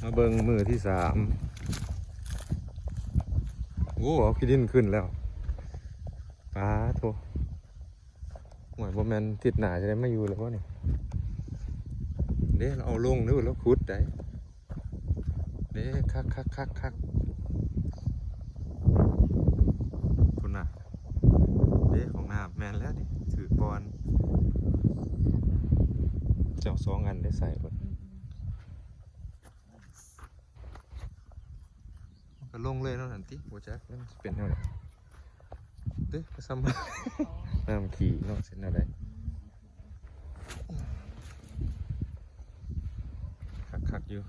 ມາເບິ່ງມື້ທີສາມ. ໂອ້ ເອົາຂີ້ດິນຂຶ້ນແລ້ວ. ປາໂທ້ ໂອ້ຍ ບໍ່ແມ່ນທິດໜ້າຈະໄດ້ມາຢູ່ແລ້ວບໍ່ນີ້? ເດ້ ລາວເອົາລົງເດີ ລາວຂຸດໄດ໋. ເດ້ ຄັກໆໆໆ ພຸ້ນນະ ເດ້ ຫ້ອງນ້ຳ ແມ່ນແລ້ວນີ້ ຖືກບ່ອນ. ເຈົ້າສອງອັນໄດ້ໃສ່ເບິດ. ມັນກໍລົງເລີຍເນາະ ຫັ້ນຕິ ບໍ່ຈັກມັນຊິເປັນແນວໃດເດ້. ກໍສ່ຳນ້ຳຂີ້ເນາະ ຊິເປັນແນວໃດ. ຄັກໆຢູ່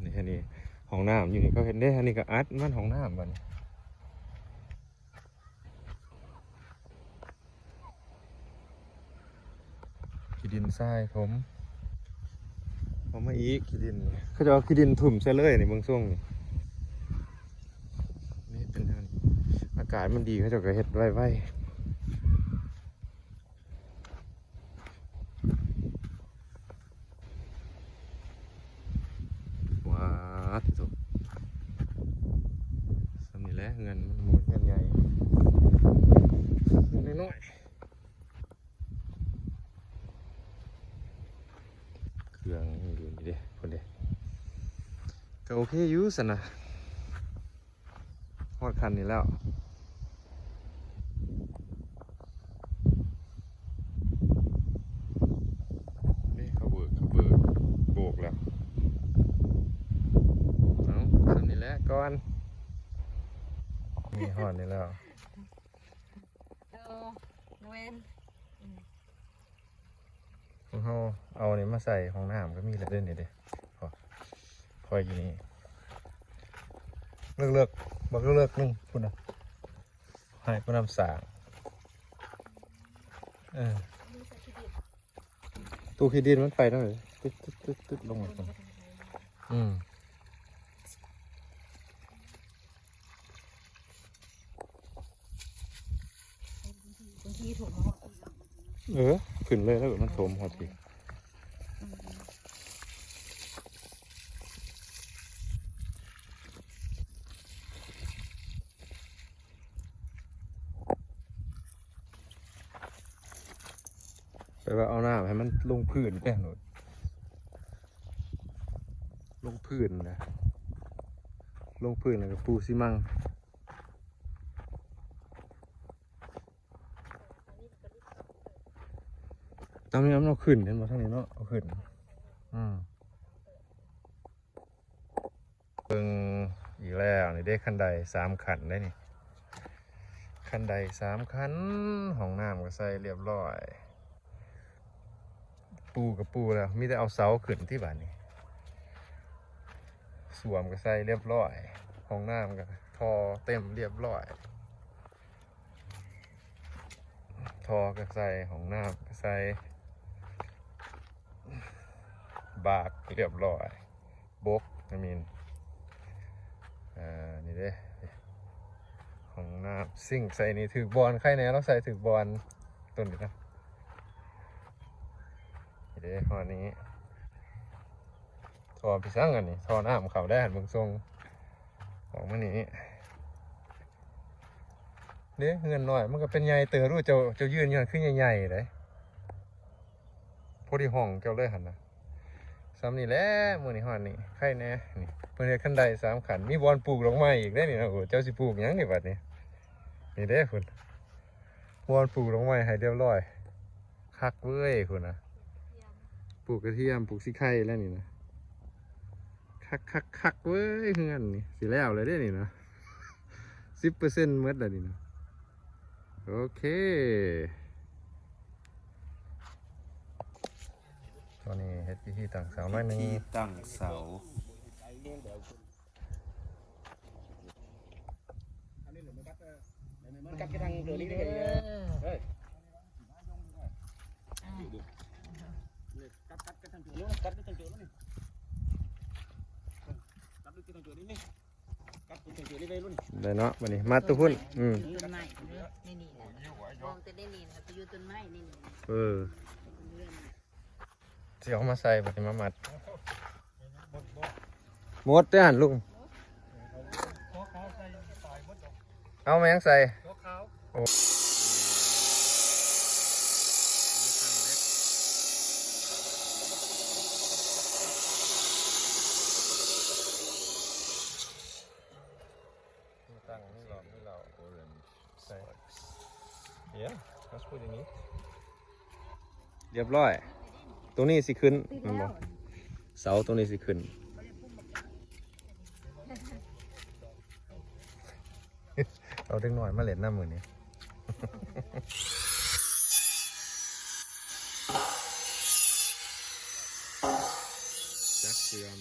ນີ້ ອັນນີ້ຫ້ອງນ້ຳຢູ່ນີ້ ເຂົາເຮັດເດ້. ອັນນີ້ກໍອັດມັນຫ້ອງນ້ຳບັດນີ້. ຂີ້ດິນຊາຍຖົມ ເອົາມາອີກ ຂີ້ດິນ ເຂົາເຈົ້າເອົາຂີ້ດິນຖົມໃສ່ເລີຍນີ້ ເບິ່ງຊົງນີ້. ນີ້ເປັນອັນ ອາກາດມັນດີ ເຂົາເຈົ້າກໍເຮັດໄວໆ. ວ້າ ໂທ້ ສ່ຳນີ້ແຫຼະ ເຮືອນມັນບໍ່ແມ່ນເຮືອນໃຫຍ່ ເຮືອນນ້ອຍໆ. ເຄື່ອງຢູ່ນີ້ເດ້ ພຸ້ນເດ້ ກໍໂອເຄຢູ່ຊັ້ນນະ. ຮອດຂັ້ນນີ້ແລ້ວ ເດ້ ເຂົາເບີກ ເຂົາເບີກ ໂບກແລ້ວ. ເອົາ ສ່ຳນີ້ແຫຼະກ່ອນ ນີ້ຮອດນີ້ແລ້ວ. ເອີ ແມ່ນ ພວກເຮົາເອົານີ້ມາໃສ່ຫ້ອງນ້ຳກໍມີແລ້ວເດ້ນີ້ເດ້. ພໍ ພໍຢູ່ນີ້ ເລິກໆ ບັກເລິກໆໜຶ່ງພຸ້ນນະ ໃຫ້ຜູ້ນຳສ້າງ. ເອີ ຕູ້ຂີ້ດິນມັນໄປທາງໃດ? ຕຶດໆໆໆ ລົງມາ. ອືມ. ບາງທີຖົມມາຮອດ ເອີ ຂຶ້ນເລີຍ ແລ້ວມັນຖົມຮອດພີ້. ອືມ ແປວ່າເອົານ້ຳໃຫ້ມັນລົງພື້ນແດ່ໂລດ ລົງພື້ນນະ ລົງພື້ນແລ້ວກໍປູຊີມັງ. ຕາມນີ້ມັນເອົາຂຶ້ນ ເຫັນບໍ່ ທາງນີ້ເນາະ ເອົາຂຶ້ນ. ອືມ ເບິ່ງອີກແລ້ວ ນີ້ເດ້ ຂັ້ນໄດສາມຂັ້ນເດ້ນີ້ ຂັ້ນໄດສາມຂັ້ນ ຫ້ອງນ້ຳກໍໃສ່ລຽບຮ້ອຍ. ປູກໍປູແລ້ວ ມີແຕ່ເອົາເສົາຂຶ້ນຕິບາດນີ້. ສ້ວມກໍໃສ່ລຽບຮ້ອຍ ຫ້ອງນ້ຳກໍທໍ່ເຕັມລຽບຮ້ອຍ ທໍ່ກໍໃສ່ ຫ້ອງນ້ຳກໍໃສ່ ບາກລຽບຮ້ອຍ ບົກ I mean ອ່າ ນີ້ເດ້ ຫ້ອງນ້ຳ ຊິງໃສ່ນີ້ຖືກບ່ອນ ໄຄແນ່ ລາວໃສ່ຖືກບ່ອນ ຕົ້ນນີ້ນະ. ນີ້ເດ້ ຮອດນີ້ ທໍ່ໄປສັງອັນນີ້ ທໍ່ນ້ຳເຂົ້າໄດ້ຫັ້ນ ເບິ່ງຊົງ ອອກມານີ້ເດ້. ເຮືອນນ້ອຍມັນກໍເປັນໃຫຍ່ເຕີບ ຮູ້ ເຈົ້າ ເຈົ້າຢືນຢູ່ຫັ້ນຄືໃຫຍ່ໆເດ້ ພໍດີຫ້ອງເຈົ້າເລີຍຫັ້ນນະ. ສ່ຳນີ້ແຫຼະ ມື້ນີ້ຮອດນີ້ ໄຄແນ່ນີ້ ເພິ່ນເຮັດຂັ້ນໄດສາມຂັ້ນ ມີບ່ອນປູກດອກໄມ້ອີກເດ້ນີ້ນະ. ໂອ້ ເຈົ້າຊິປູກຫຍັງນີ້ບັດນີ້? ນີ້ເດ້ພຸ້ນ ບ່ອນປູກດອກໄມ້ໃຫ້ລຽບຮ້ອຍ ຄັກເວີ້ຍພຸ້ນນະ. ປູກກະທຽມ ປູກສີໄຄແລ້ວນີ້ນະ ຄັກໆໆເວີ້ຍ ເຮືອນນີ້ຊິແລ້ວແລ້ວເດ້ນີ້ນະ ສິບເປີເຊັນໝົດແລ້ວນີ້ນະ. ໂອເຄ ຕອນນີ້ເຮັດພິທີຕັ້ງເສົາໜ້ອຍໜຶ່ງ ພິທີຕັ້ງເສົາ. ມັນກັດໄປທາງເດີນີ້ເດ້ ເອີ ກັດ ກັດໄປທາງເດີນີ້ ກັດໄປທາງເດີນີ້ ກັດໄປທາງເດີນີ້ ກັດໄປທາງເດີນີ້ເລີຍ ໄດ້ເນາະ. ບັດນີ້ມາຕົວພຸ້ນ ອືມ ຕົ້ນໄມ້ເດີ ໃນນີ້ນະ ມອງແຕ່ໃນນີ້ນະ ໄປຢູ່ຕົ້ນໄມ້ໃນນີ້ນະ ເອີ ຊິເອົາມາໃສ່ ບັດນີ້ມາມັດ. ບໍ່ ບໍ່ ໝົດເດ້ຫັ້ນລຸງ. ເອົາແມງໃສ່. ໂອ້ ຕັ້ງມີຫຼອກມີເຫຼົ້າ. Yeah, that's pretty neat. ຮຽບຮ້ອຍ. ຕົງນີ້ຊິຂຶ້ນແມ່ນບໍ່? ເສົາຕົງນີ້ຊິຂຶ້ນ. ເອົາເດັກນ້ອຍມາຫຼິ້ນນຳມື້ນີ້. ຈັກເຊື່ອມ.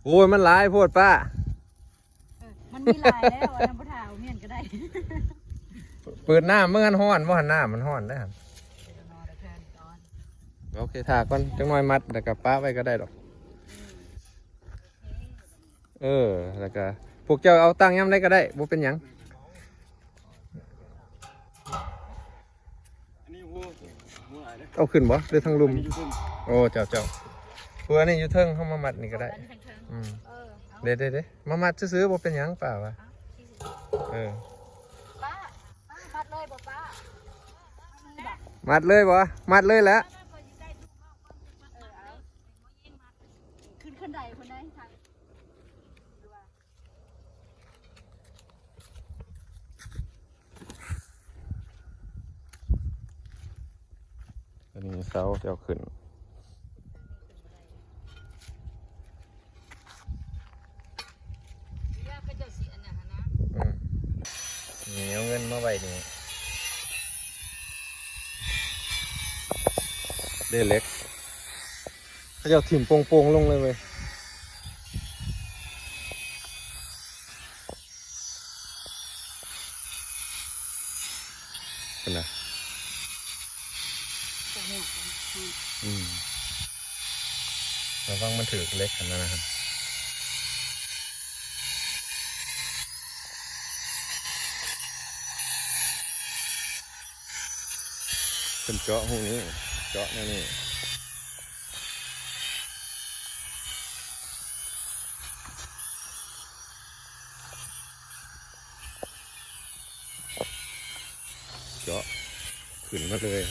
ໂອ້ຍ ມັນຫຼາຍໂພດປ້າ. ເອີ ມັນມີຫຼາຍແລ້ວ ອັນນັ້ນບໍ່ຖ້າເອົາມ້ຽນກໍໄດ້. ເປີດນ້ຳ ມັນຮ້ອນບໍ່ຫັ້ນ ນ້ຳມັນຮ້ອນເດ້. ໂອເຄ ຖ້າກ່ອນ ຈັກໜ້ອຍມັດ ແລ້ວກໍປະໄວ້ກໍໄດ້ດອກ. ເອີ ແລ້ວກໍພວກເຈົ້າເອົາຕັ້ງຍາມໃດກໍໄດ້ ບໍ່ເປັນຫຍັງ. ອັນນີ້ຫົວ ຫົວຫຼາຍເດ້. ເອົາຂຶ້ນບໍ່ ຫຼືທາງລຸ່ມ? ອັນນີ້ຢູ່ເທິງ. ໂອ້ ເຈົ້າ ເຈົ້າ ເພື່ອອັນນີ້ຢູ່ເທິງ ເຮົາມາມັດນີ້ກໍໄດ້. ອັນນີ້ເທິງໆ. ອືມ ເອີ ເອົາ ເດ້ໆໆ ມາມັດຊື່ໆ ບໍ່ເປັນຫຍັງ ປ້າວ່າ. ເອົາ ເອີ ປ້າ ປ້າ ມັດເລີຍບໍ່ປ້າ? ມັດເລີຍບໍ່? ມັດເລີຍແຫຼະ. ເອີ ເອົາ ຂຶ້ນ ຂຶ້ນໄດພຸ້ນໄດ໋ ທາງ ອັນນີ້ເສົາຈະເອົາຂຶ້ນ. ອືມ ນີ້ເອົາເງິນມາໄວ້ນີ້ ເດ້ເຫຼັກ. ເຂົາເຈົ້າຖິ້ມໂປ່ງໆລົງເລີຍເວີຍ. ພຸ້ນນະ. ອືມ ລະວັງມັນຖືກເຫຼັກຫັ້ນນະ. ເພິ່ນເຈາະຮູນີ້ ເຈາະແນວນີ້ ເຈາະຂຶ້ນມາເລີຍ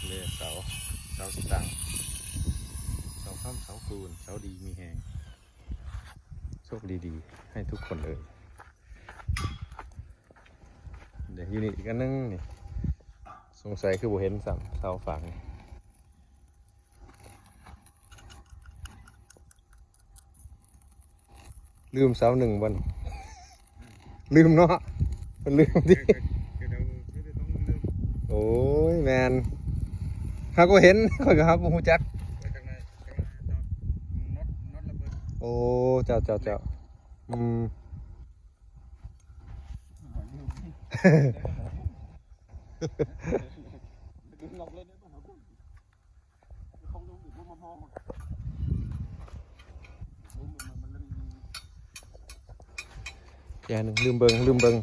ເລີຍເສົາ ເສົາສະຕາງ ເສົາຄ້ຳ ເສົາຄູນ ເສົາດີມີແຮງ. ໂຊກດີໆໃຫ້ທຸກຄົນເອີຍ. ເດ ຢູ່ນີ້ອີກອັນໜຶ່ງນີ້ ສົງໄສຄືບໍ່ເຫັນຊ້ຳ ເສົາຟາງນີ້. ລືມເສົາໜຶ່ງບໍ່ນີ້? ລືມເນາະ ລືມຕິ. ໂອ້ຍ ແມ່ນ ເຮົາກໍເຫັນ ຂ້ອຍກໍ ເຮົາກໍຮູ້ຈັກ. ໂອ້ ເຈົ້າ ເຈົ້າ ເຈົ້າ. ອືມ ຢ່າງໜຶ່ງ ລືມເບິ່ງ ລືມເບິ່ງ.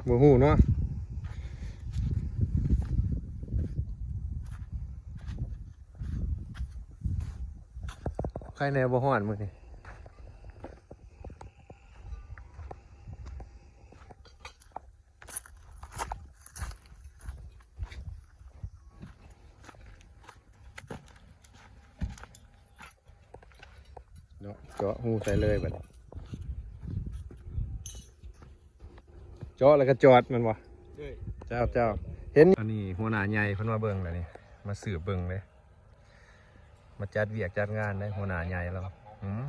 ບໍ່ຮູ້ເນາະ. ໃຄແດ່ບໍ່ຮ້ອນມື້ນີ້. ເນາະ ເຈາະຮູໃສ່ເລີຍບັດນີ້ ເຈາະແລ້ວກໍຈອດແມ່ນບໍ່? ເຈົ້າ ເຈົ້າ ເຫັນ ອັນນີ້ຫົວໜ້າໃຫຍ່ເພິ່ນມາເບິ່ງແລ້ວນີ້ ມາສືບເບິ່ງເດ້ ມາຈັດວຽກຈັດງານເດ້ ຫົວໜ້າໃຫຍ່ລາວ. ອືມ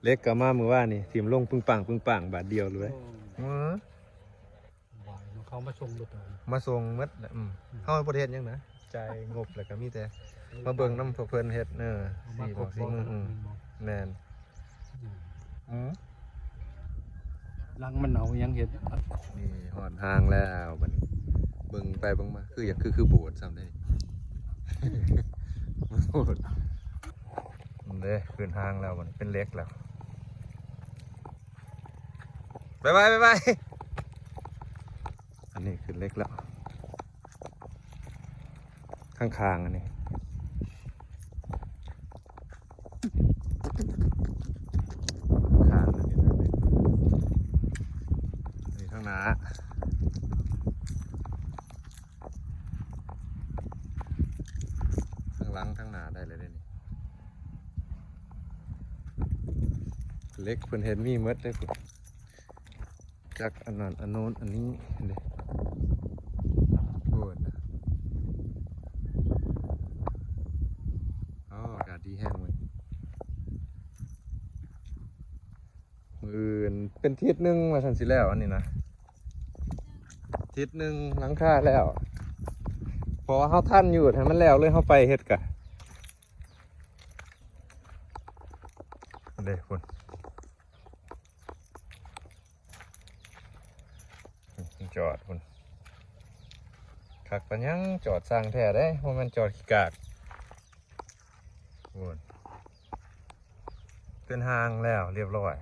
ເຫຼັກກໍມາມື້ວານນີ້ ຖິ້ມລົງປຶ້ງປັງປຶ້ງປັງບາດດຽວເລີຍ. ໂອ້ ເອີ ວາຍເນາະ ເຂົາມາສົ່ງລົດ ມາສົ່ງໝົດແຫຼະ. ອືມ ອືມ ເຮົາບໍ່ໄດ້ເຮັດຫຍັງນະ ຈ່າຍງົບ ແລ້ວກໍມີແຕ່ມາເບິ່ງນຳພວກເພິ່ນເຮັດ. ເອີ ມາຄົບ ສີ່ໝູ່ ອືມ ແມ່ນ. ອືມ ອືມ ຫຼັງມັນເອົາຫຍັງເຮັດ. ນີ້ຮອດຮ່າງແລ້ວບັດນີ້ ເບິ່ງໄປເບິ່ງມາ ຄືຢາກ ຄື ຄືໂບດຊ້ຳເດ້. ພຸ້ນເດ້ ຂຶ້ນຮ່າງແລ້ວ ມັນເປັນເຫຼັກແລ້ວ. ບາຍບາຍ ບາຍບາຍ. ອັນນີ້ຂຶ້ນເຫຼັກແລ້ວ ຂ້າງໆ ອັນນີ້ ຂ້າງໆ ອັນນີ້ ອັນນີ້ທາງໜ້າ ທາງຫຼັງທາງໜ້າໄດ້ແລ້ວເດ້ນີ້ ເຫຼັກເພິ່ນເຮັດມີໝົດເດ້ພຸ້ນ. ຈັກອັນນັ້ນອັນໂນ້ນອັນນີ້ເດ້ ໂອ້ຍ ອໍ ອາກາດດີແຮງເວີຍ ມື້ອື່ນເປັນທິດໜຶ່ງວ່າຊັ້ນ ຊິແລ້ວອັນນີ້ນະ ທິດໜຶ່ງຫຼັງຄາແລ້ວ ເພາະວ່າເຮົາທັນຢູ່ ໃຫ້ມັນແລ້ວເລີຍ ເຮົາໄປເຮັດກະເດ້ພຸ້ນ. ຈອດພຸ້ນ ຄັກປານຫຍັງ ຈອດຊ່າງແທ້ເດ້ ບໍ່ແມ່ນຈອດຂີ້ກາກພຸ້ນ ເປັນຮ່າງແລ້ວຮຽບຮ້ອຍ.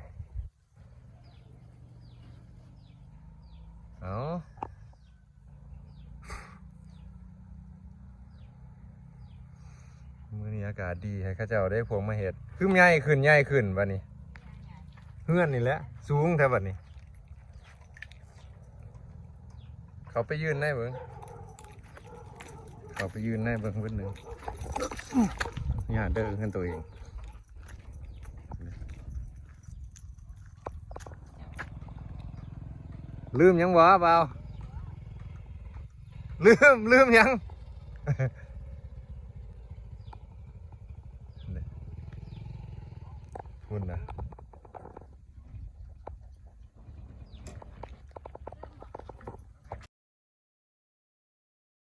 ເອົາ ມື້ນີ້ອາກາດດີ ໃຫ້ເຂົາເຈົ້າໄດ້ພວກມາເຮັດ ຄືໃຫຍ່ຂຶ້ນ ໃຫຍ່ຂຶ້ນບັດນີ້ ເຮືອນນີ້ແຫຼະ ສູງແທ້ບັດນີ້. ເຂົ້າໄປຢືນໃນເບິ່ງ ເຂົ້າໄປຢືນໃນເບິ່ງເບິດໜຶ່ງ ຍາດເດີ ເຮືອນໂຕເອງ. ລືມຫຍັງບໍ່ບ່າວ? ລືມ ລືມຫຍັງ? ພຸ້ນນະ